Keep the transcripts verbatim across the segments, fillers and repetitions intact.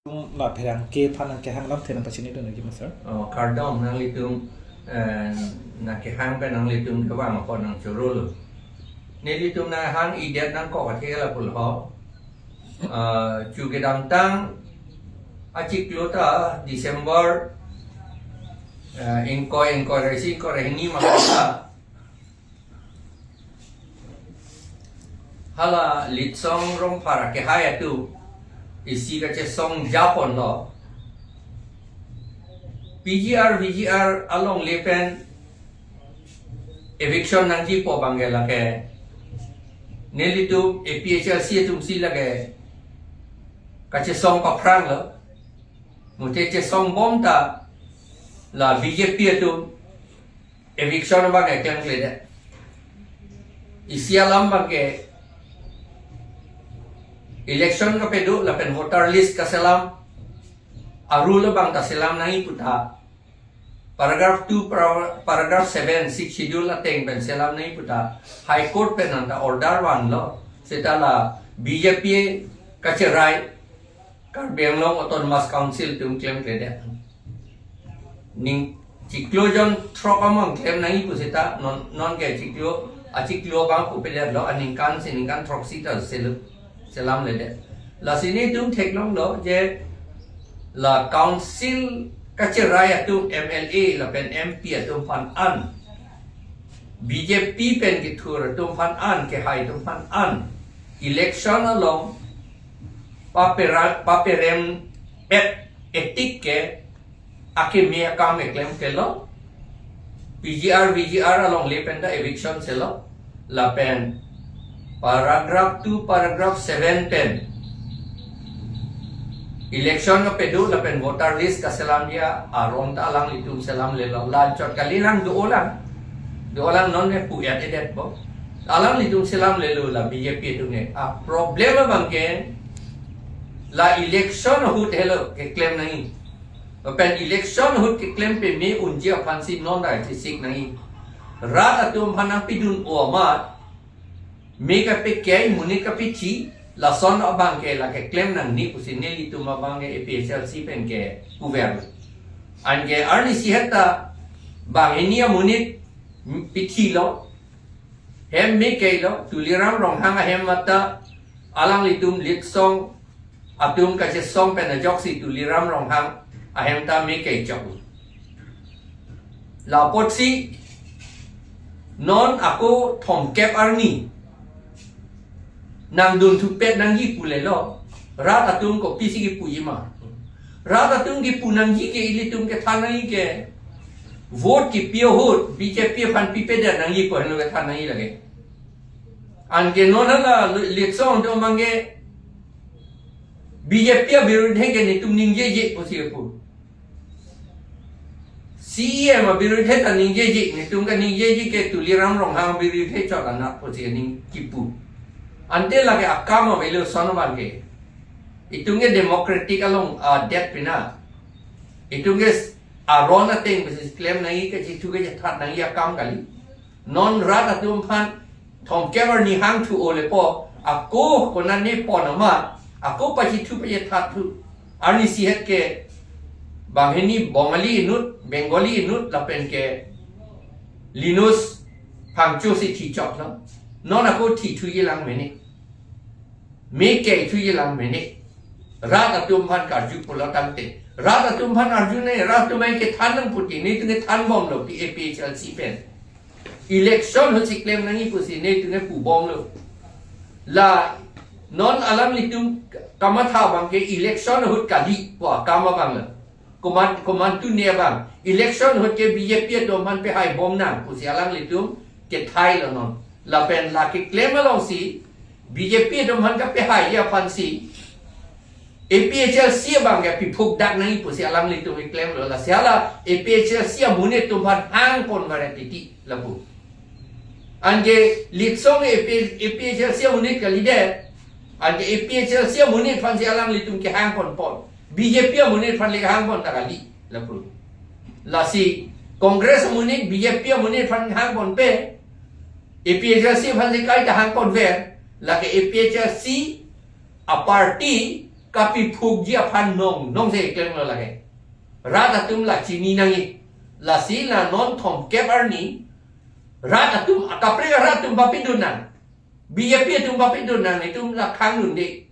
Tum la pherangke aphan nangkehang alamthe nangpachini dun nangji ma sir. Oh, kardom nanglitum, eh, nangkehang pen nanglitum kevang apot nangchorolo. Nelitum nanghang-idet nangkok athe lapulo. Eh, chu kedamtang achiklo ta December, eh, ingkoi, ingkoi ra isi, ingkoi ra hini ma ta hala Litsong Rongphar akehai atum isi kachesong japonlo. P G R, V G R alongle pen eviction nangjipo abangke lake nelitum A P H L C atumsi lake kachesong paphranglo. Mute chesong bom ta la B J P atum eviction abang keklemkledet. Isi alam abangke election kapedo lapen voter list kaselam a-rule abang ta selam nangji pu ta paragraph two, para-, paragraph seven, Sixth Schedule ateng pen selam nangji pu ta High Court pen anta order vanlo. Seta la B J P kacherai Karbi Anglong Autonomous Council atum klemkledet. Ning chiklo jon throk among klem nangji pu seta non, nonke chiklo, achiklo abang pupedetlo, aningkan si ningkan throksi ta selu, selamledet. Lasi nelitum theklonglo je la council kacherai atum M L A lapen M P atum aphan an, B J P pen kethur atum aphan an, kehai atum aphan an election along papera-, paperempet etik ke akeme akam keklemkle lo. P G R, V G R alongle pen ta eviction selo. Lapen paragraph two, paragraph seven pen election kapedo lapen voter list kaselamji aron ta alanglitum selamlelo. La chot kali, lang do-olang. Do-olang, non me pu-et-edet bom. Alanglitum selamlelo la B J P atum ne. A-problem abangke la election ahut helo keklem nangji. Lapen election ahut keklem pame unji aphansi non rai chisik nangji. Rat atum aphan nangpidun-o amat, me kapekei, monit kapethi, lason abangke la keklem nangne pusi nelitum abangke A P H L C pen kepuver. Anke arnisi het ta banghini amonit pethilo, hem me keilo, Tuliram Ronghang ahem mata alanglitum Litsong atum kachesong pen ajoksi Tuliram Ronghang ahem ta me kechok. La apotsi non ako thomkep arni nangdun thupet nangji pulelo, rat atum kopisi kipuji ma? Rat atum kipu nangji ke ilitum kethan nangji ke vote kipi ahut B J P aphan pipedet nangji pu henlo kethan nangji lake. Anke non hala Litsong atum abangke B J P abirudhe ke netum ningjeje pusi kepu. C E M abirudhe ta ningjeje, netum kaningjeje ke Tuliram Ronghang abirudhe chot anat pusi ning kipu. Ante lake akam avelo lason abangke. Itum ke democratic along adet pina. Itum ke aron ateng pusi klem nangji, kachithu kachethat nangji akam kali. Non rat atum aphan thomkep arni hangthu-o lepo, ako konane pon amat, ako pachithu pachethathu. Arnisi het ke banghini Bongali inut, Bengali inut, lapen ke Linus Phangcho si thichoklo. Non ako thithuji lang mene. Me keithuji lang mene. Rat atum aphan karju pulo tangte, rat atum aphan arju ne, rat atum aphan kethan nangputi, netum kethan bomlo, P A P H L C pen. Election ahut si klem nangji pusi netum kepu bomlo. La non alanglitum kamatha abangke election ahut kali pu akam abanglo. Komat, komantu ne abang. Election ahut ke B J P atum aphan pehai bom nang pusi alanglitum kethailo non. Lapen la keklem alongsi B J P atum aphan kapehaiji aphansi A P H L C abangke piphuk dak nangji pusi alanglitum keklemlo. Lasi hala A P H L C amonit atum aphan hangpon varet titi lapu. Anke Litsong A P, A P H L C amonit kalidet. Anke A P H L C amonit aphansi alanglitum kehangponpon. B J P amonit aphan le kehangpon ta kali lapu. Lasi Congress amonit, B J P amonit aphan hangponpe, A P H L C aphansi kaita hangponver, lake A P H L C aparty kapiphukji aphan nong, nongse klemlo lake. Rat atum la chini nangji. Lasi la non thomkep arni, rat atum, kaprek arat atum papidun nang. B J P atum papidun nang, itum la khangdunde.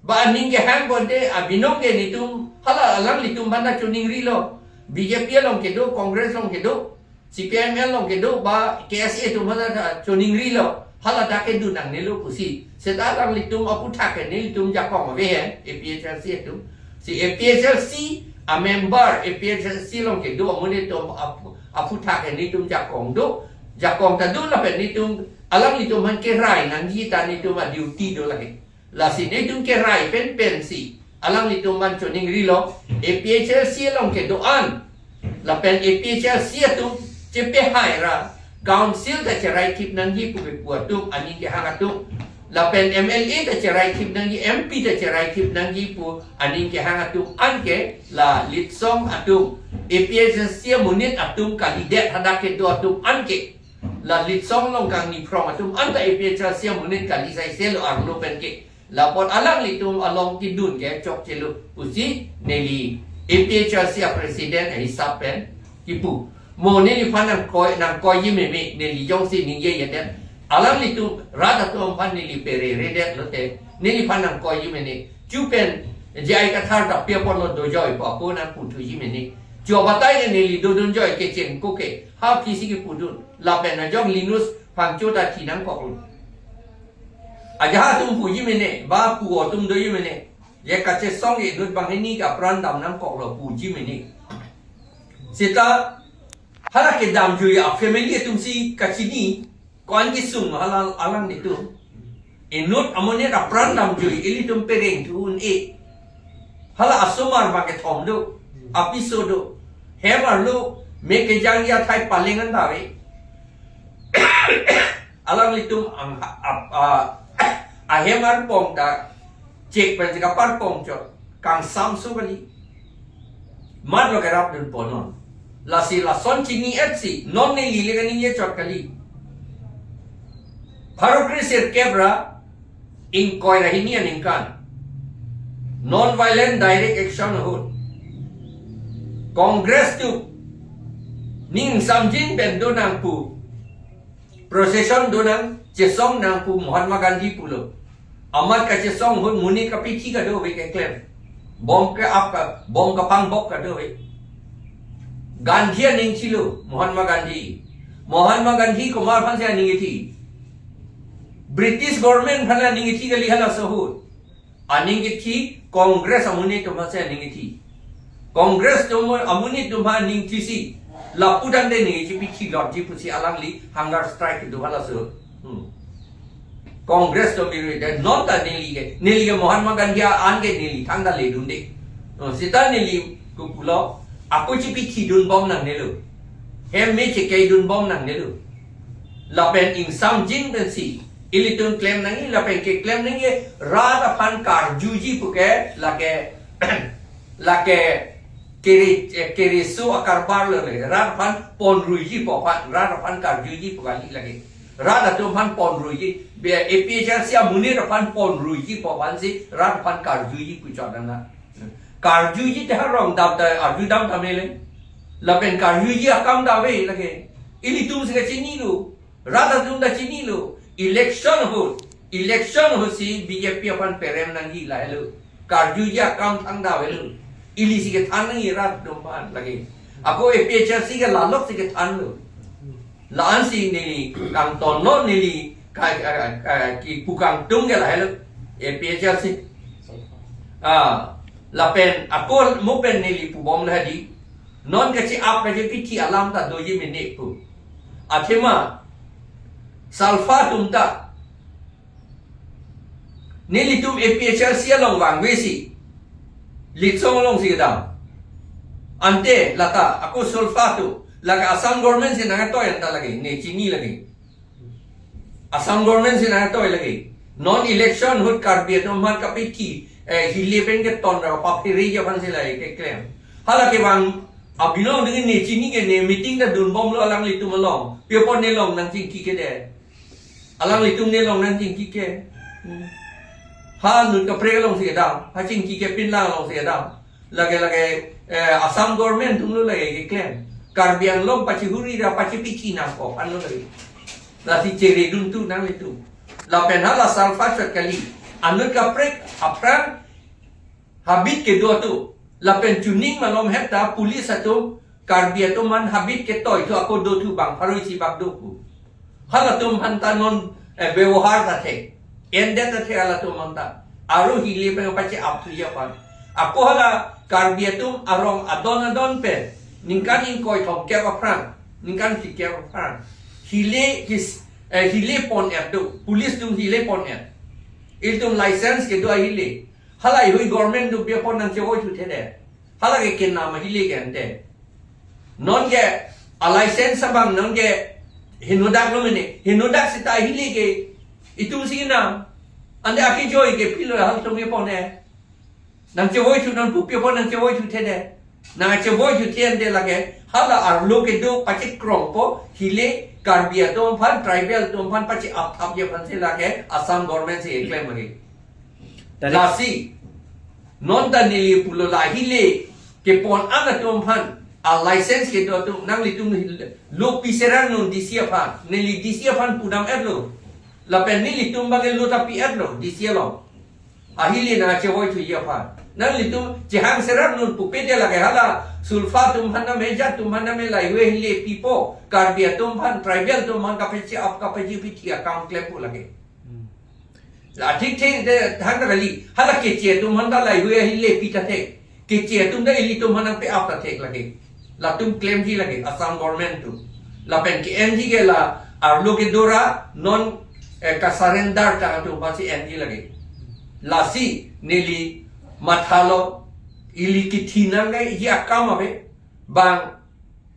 Ba aning kehang bonte, abinong ke nitum, hala alanglitum aphan ta choningrilo. B J P along kedo, Congress along kedo, C P I M L along kedo, ba K S A atum aphan ta choningrilo. Hala ta kedun nangnelo pusi. Seta alanglitum aphuthak ke nelitum jakong ave he, A P H L C atum. Si A P H L C a member, A P H L C along kedo amonit atum aphu-, aphuthak ke nelitum jakong do. Jakong ta do lapen nelitum, alanglitum aphan kerai nangji ta nelitum a-duty do lake. Lasi nelitum kerai pen pensi alanglitum aphan choningrilo, A P H L C along kedo-an lapen A P H L C atum chepehai ra, council ta cherai thip nangji pu kepu atum, aning kehang atum, lapen M L A ta cherai thip nangji, M P ta cherai thip nangji pu aning kehang atum anke, la litsong atum, A P H L C amonit atum kalidet hadak kedo atum anke, la litsong along kangni phrong atum anta A P H L C amonit kali saiselo arlo penke. Lapot alanglitum along kedun ke chokchelo pusi neli A P H L C a-president ahisap pen kipu. Mo neliphan nangkoi, nangkoiji meme, neli jongsi ningjejedet. Alanglitum rat atum aphan neli pereredet lote, neliphan nangkoiji mene. Chu pen J I Kathar ta pi apotlo dojoi pu ako nangputhuji mene. Chu abatai ke neli dodunjoi kecheng ko ke. Ha aphi si kepudun. Lapen ajok Linus Phangcho ta thi nangkoklo. Ajahak atum puji mene, ba pu atum doji mene. Je kachesong inut banghini ke apran dam nangkoklo puji mene. Seta hala kedamjui a-family atum si kachini, ko-an kesung hala alanglitum. Inut amonit apran damjui, ilitum pereng thu un-e. Hala asomar abang kethom do, apiso do. Hem arlo, me kejangji athai paleng anta ave. Alanglitum ang, a, a, ahem arpong ta chek pen si kaparpong chot, kangsam so kali. Matlo kerapdunpo non. Lasi lason chini-et si, non neli le kaningje chot kali. Pharo kre sirkep ra ingkoi ra hini aningkan, non-violent direct action ahut Congress atum ning samjin pen do nang pu, procession do nang, chesong nang pu Mahatma Gandhi pulo. Amat kachesong ahut monit kapithi kadokave keklem. Bom ke-ap ka, bom kapangbok kadokave. Gandhi aning thilo, Mahatma Gandhi. Mahatma Gandhi komat aphan si aning kethi? British government aphan aning kethi kali halaso ahut. Aning kethi Congress amonit atum aphan si aning kethi. Congress atum amonit atum aphan aning thisi, lapu tangte aning kethi pithi lotji pusi alangli hunger strike kedo halaso. Hmm. Congress atum biru de non ta neli ke, neli ke Mahatma Gandhi an ke neli thangta ledunde. Oh, seta neli kopulo, ako chipithidun bom nangnelo. Hem me chekaidun bom nangnelo. Lapen ingsamjin pensi ilitum klem nangji, lapen keklem nangji rat aphan karjuji puke lake, lake kere, eh, kereso akarbar lo le. Rat aphan ponruiji pu aphan, rat aphan karjuji pu kali lake. Rat atum aphan ponruiji, be A P H L C amonit aphan ponruiji pu aphan si rat aphan karjuji pu chot nang na. Karjuji te ha rong dam ta arju dam ta mele. Lapen karjuji akam ta ave lake. Ilitum si kachinilo. Rat atum ta chinilo. Election ahut, election ahut si B J P aphan perem nangji lahelo. Karjuji akam thangta avelo. Ili si kethan nangji rat atum aphan lake. Ako A P H L C ke lalok si kethanlo. La-an si neli kangtonlo, neli ka, ka, ka, kipu kangtung ke lahelo, A P H L C. Ah, lapen ako mo pen neli pubom lahadi. Non kache-ap kachepithi alam ta doji mene pu. Athema SALFA atum ta nelitum A P H L C along vangvesi, litsong along si kedam. Ante lata ako SALFA atum, lake Assam government si nangtoi anta lake, ne chini lake. Assam government si nangtoi lake. Non election ahut Karbi atum aphan kapithi, eh, hile pen keton ra paphere ja aphan si lake keklem. Hala kevang abinong dingin ne chini ke ne meeting ta dunbomlo alanglitum along. Pi apot ne long nangchingki ke de. Alanglitum ne long nangchingki ke. Hmm. Ha inut kaprek alongsi kedam, ha chingki kepinlang alongsi kedam. Lake lake, eh, Assam government atumlo lake keklem. Karbi Anglong pachihuri ra pachipithi nangkok anlo lake. Lasi cheredun tu nanglitum. Lapen hala salfa chot kali. Inut kaprek aphrang habit kedo atum. Lapen chuning malom hep ta police atum Karbi atum aphan habit ketoi thu ako do thu bang pharo isi bak do pu. Halatum aphan ta non, eh, bebohar ta thek. Endet ta thek halatum aphan ta. Aro hile pen pache-ap thuji aphan. Ako hala Karbi atum arong adon adon pen ningkan ingkoi thomkep aphrang, ningkan phlikep aphrang, hile kis, eh, hile pon-et do. Police atum hile pon-et. Ilitum license kedo ahile. Hala ihui government atum pi apot nangchevoi thuthe det. Hala ke kenam ahile ke ante. Non ke a license abang non ke henodak lo mene. Henodak seta ahile ke itum si kenam. Ante akejoi ke pilo halatum ke pon-e. Nangchevoi thu non pu pi apot nangchevoi thuthe det. Nangchevoi thuthe ante lake hala arlo kedo pachekrongpo hile Karbi atum aphan, tribal atum aphan pache-ap thapji aphan si lake Assam government si keklem lake. Tadi Lasi, non ta neli pulo la hile kepon-an atum aphan, a license kedo atum nanglitum lo pi serang non D C aphan, neli D C aphan pudam-et lo. Lapen nelitum abang ke lo ta pi-et lo D C along. Ahile nangchevoi thuji aphan. Nanglitum chehang serang non pupe det lake hala sulfa atum aphan name, jat atum aphan name la ihui hile pipo, Karbi atum aphan, tribal atum aphan kapache-ap kapachipithi akam klempo lake. Hmm. La thik thik de thang ta kali. Hala Keche atum aphan ta la ihui ahile pi ta thek. Keche atum ta ilitum aphan nangpe-ap ta thek lake. Latum klemji lake Assam government atum. Lapen ke-enji ke la arlo kedo ra non, eh, ka surrender tang atum aphansi enji lake. Lasi neli mathalo ili kithi nangji akam ave. Bang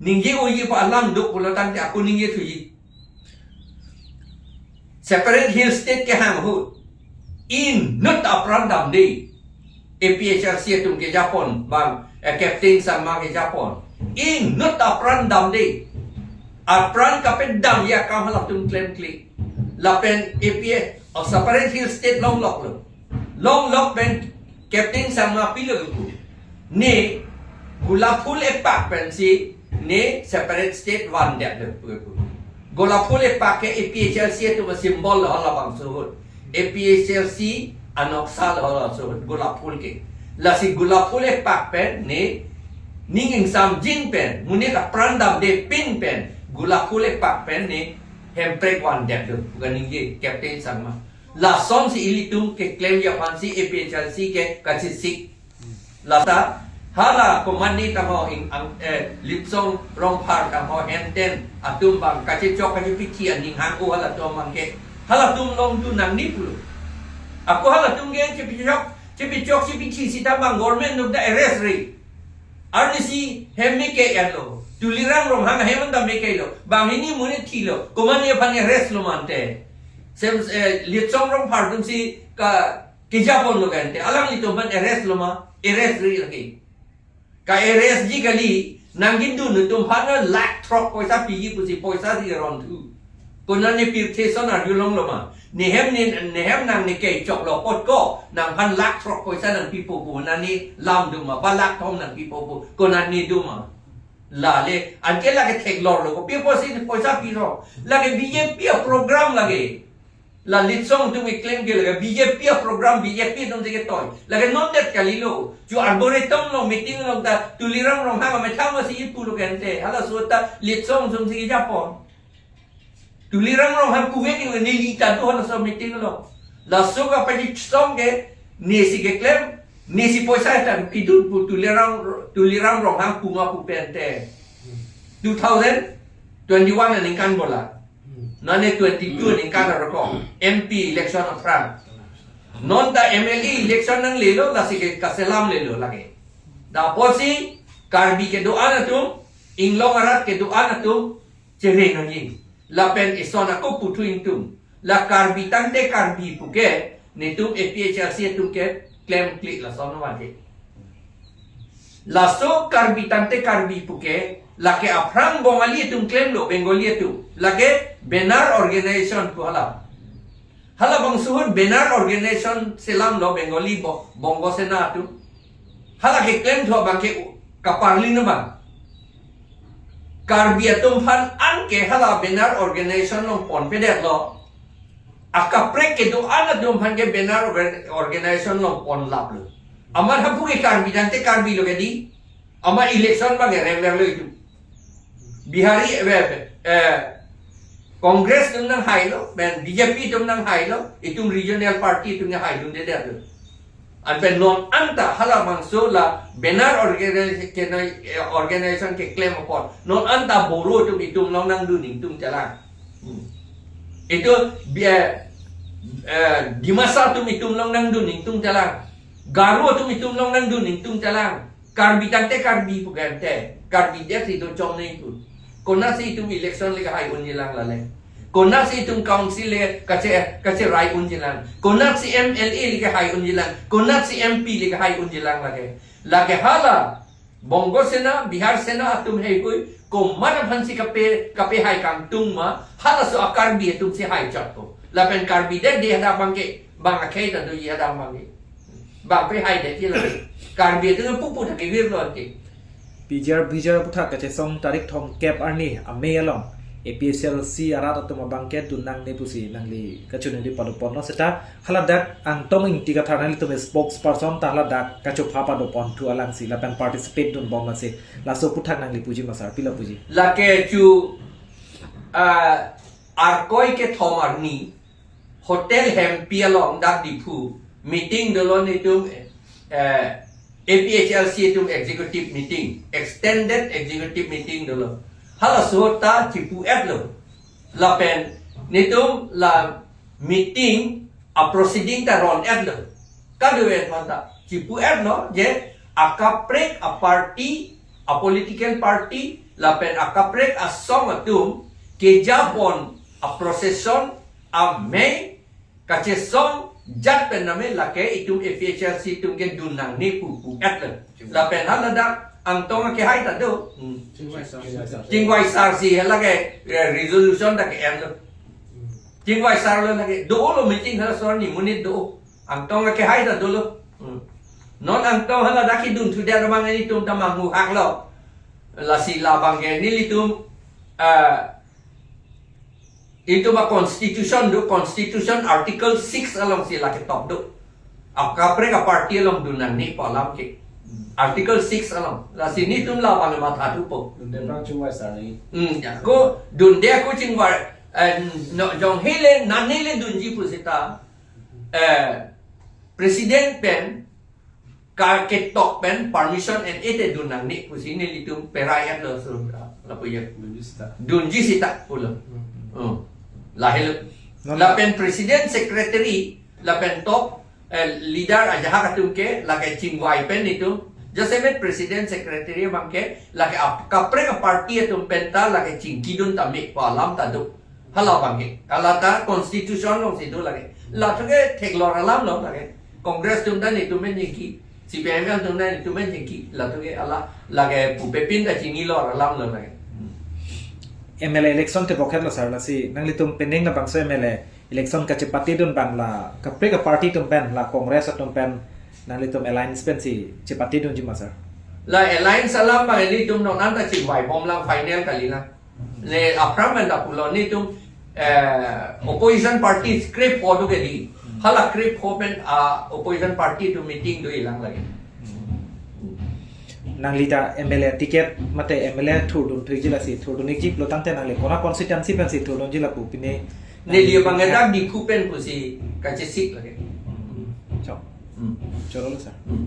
ningje-oji pu alam do pulo tangte ako ningje thuji. Separate Hill State kehang ahut inut apran damde. A P H L C atum kejapon bang, eh, Captain Sangma kejapon. Inut apran damde. Apran kapedamji akam halatum klemkle. Lapen A P H, oh, Separate Hill State longlok lo. Longlok pen Captain Sangma pilo pu. Ne gulap phul epak pensi ne separate state vandet lo pu pu. Gulap phul epak ke A P H L C atum asymbol lo halabangso ahut. A P H L C anoksa lo halabangso ahut gulap phul ke. Lasi gulap phul epak pen ne ning ingsamjin pen, monit apran damde pin pen, gulap phul epak pen ne hemprek vandet lo pu kaningje Captain Sangma. Lasonsi ilitum keklemji aphansi A P H L C ke kachesik. Lata hala komatne tangho ing ang, eh, Litsong Rongphar tangho henten atum bang kachechok kachepithi aning hang-o halatum abang ke. Halatum longdun nangne pulo. Ako halatum ke chepichok, chepichok chepithi sita bang government atum ta arrest ri. Arnisi hem meke-et lo. Tuliram Ronghang hem anta meke lo. Banghini monit thilo. Komatne aphan arrest lo ma ante. Sem, eh, Litsong Rongphar atumsi ka, kejapon lo ke ante. Alanglitum aphan arrest lo ma. Arrest ri lake. Ka-arrestji kali. Nangkedun atum aphan lakh throk poisa piji pusi poisa si ron thu. Konatne pirthe ason arjulong lo ma. Nehem ne, nehem nang neke choklo apot ko, nangphan lakh throk poisa nangpipo pu, nani lam do ma, ba lakh thom nangpipo pu, konatne do ma. Lale, anke lake theklor lo, kopi apotsi poisa pilo. Lake B J P aprogram lake. La Litsong atum keklem ke lake B J P aprogram, B J P atumsi ketoi. Lake non det kali lo. Chu Arboretum along meeting along ta, Tuliram Ronghang amethang masi ipu lo ke ante. Halaso ta Litsong atumsi kejapon. Tuliram Ronghang kuvek neli ta do halaso meeting lo. Laso kapachesong ke nesi keklem, nesi poisa tang pidun pu Tuliram, Tuliram Ronghang kunga pu pen te. Two thousand twenty-one aningkan bola. Nane twenty-two aningkan aroko M P election aphrang. Non ta M L A election nanglelo, lasi ke kaselam lelo lake. Dak apotsi Karbi kedo-an atum, inglong arat kedo-an atum, chereng nangji. Lapen ison ako puthu ingtung. La Karbi tangte Karbi puke, netum A P H L C atum ke klemkle lason vanji. Laso Karbi tangte Karbi puke, lake aphrang Bongali atum klemlo, Bengali atum. Lake Benar Organization pu hala. Halabangso ahut banner organization selamlo Bengali Bo-, Bongo Sena atum. Hala keklem thu abangke u-, kaparli nama. Karbi atum aphan anke hala banner organization along ponpedetlo. Akaprek kedo-an atum aphan ke banner organ-, organization along ponlaplo. Amat hapu ke Karbi tangte Karbi lo ke di. Amat election abang erem lo itum. Bihari, eh, eh, Congress atum nanghailo, pen B J P atum nanghailo, itum regional party atum nanghaidundedetlo. Anpen non anta halabangso la banner organi-, kena-, eh, organization keklem apot. Non anta Boro atum itum along nangdun ingtungtelang. Hmm. Itum bi-, eh, eh, Dimasa atum itum along nangdun ingtungtelang. Garo atum itum along nangdun ingtungtelang. Karbi tangte Karbi pu tangte. Karbi det si do chongnei pu. Konatsi itum election le kahai unjilang lale. Konatsi itum council le kache-, kacherai unjilang. Konatsi M L A le kahai unjilang. Konatsi M P le kahai unjilang lake. Lake hala Bongo Sena, Bihar Sena atum heihui, komat aphansi kape, kapehai kangtung ma, halaso a-Karbi atumsi hai chotpo. Lapen Karbi det di hadak abangke, bang akhei ta doji hadak abangke. Bang pehai detji la. Karbi atum pupu ta kevirlo anke. P G R, P G R aphuthak kachesong tarik thomkep arni amei along A P H L C arat atum abangke dun nangne pusi nangli kachiningri padoponlo seta haladak Angtong Ingti Kathar nanglitum spokesperson ta haladak kachopha padoponthu alangsi lapen participate dunbom lasi laso aphuthak nangli puji ma sir, pila puji? Lake chu, ah, Arkoi kethom arni Hotel Hempi along dak Diphu meeting dolo netum, eh, A P H L C atum executive meeting, extended executive meeting dolo. Halaso ta chipu-etlo. Lapen netum la meeting a-proceeding ta ron-etlo. Kaduet mata chipu-etlo je akaprek a-party, a-political party, lapen akaprek asong atum kejapon a-procession amei kachesong jat pen name lake itum A P H L C atum ke dun nangne pu pu-etlo. Lapen haladak Angtong akehai ta do. Hmm. Chingvai sar. Chingvai sar si lake, eh, resolution ta ke-enlo. Chingvai sarlo lake. Dolo meeting halaso arni monit do. Angtong akehai ta dolo. Hmm. Non Angtong haladak kedun thudet abang nelitum ta manghuhaklo. Lasi labang ke nelitum, eh, itum a-constitution do, constitution article six alongsi lake top do. Akaprek a-party along dun nangne pu alam ke. Article six along. Lasi netum labang matha thupo. Dunde bang chingvai sar ni. Hmm, ya. Ko dunde ko chingvai, eh, no, jong hele, nane le dunji pu seta, eh, president pen ka ketok pen permission en-e te dun nangne pusi nelitum perai-etlo sir, lapu ya. Dunji sita. Dunji sita pulo. Hmm. Hmm. Lahelo. Non. Lapen president, secretary, lapen top, eh, leader ajahak atum ke lake chingvai pen itum. Jasemet president, secretary abang ke lake ap-, kaprek a-party atum pen ta lake chingkidun tame pu alam ta do. Halabang ke. Hala ta constitution alongsi do lake. Lathu ke theklor alamlo lake. Congress atum ta netum pen chingki, C P I M L atum ta netum pen chingki. Lathu ke hala lake pupepin ta chinilor alamlo lake. M L A election tebok-etlo sir, lasi nanglitum penang labangso M L A election kachepatedun abang la kaprek a-party atum pen, la Congress atum pen nanglitum alliance pensi chepatedunji ma sir? La alliance alam abang nelitum non anta chingvaibomlang, final kalilang. Ne aphrang pen ta pulo netum, eh, opposition party krepho do ke di. Hala krepho pen, ah, opposition party atum meeting dojilang lake. Nangli ta M L A ticket mate M L A thurdun thuji lasi thurdun-ikji pulo tangte nangli kona constituency pensi thurdunji lapu pine? Neli abang dak Diphu pen pusi kachesik lake. Chok. Hmm. Chorolo sir. Hmm.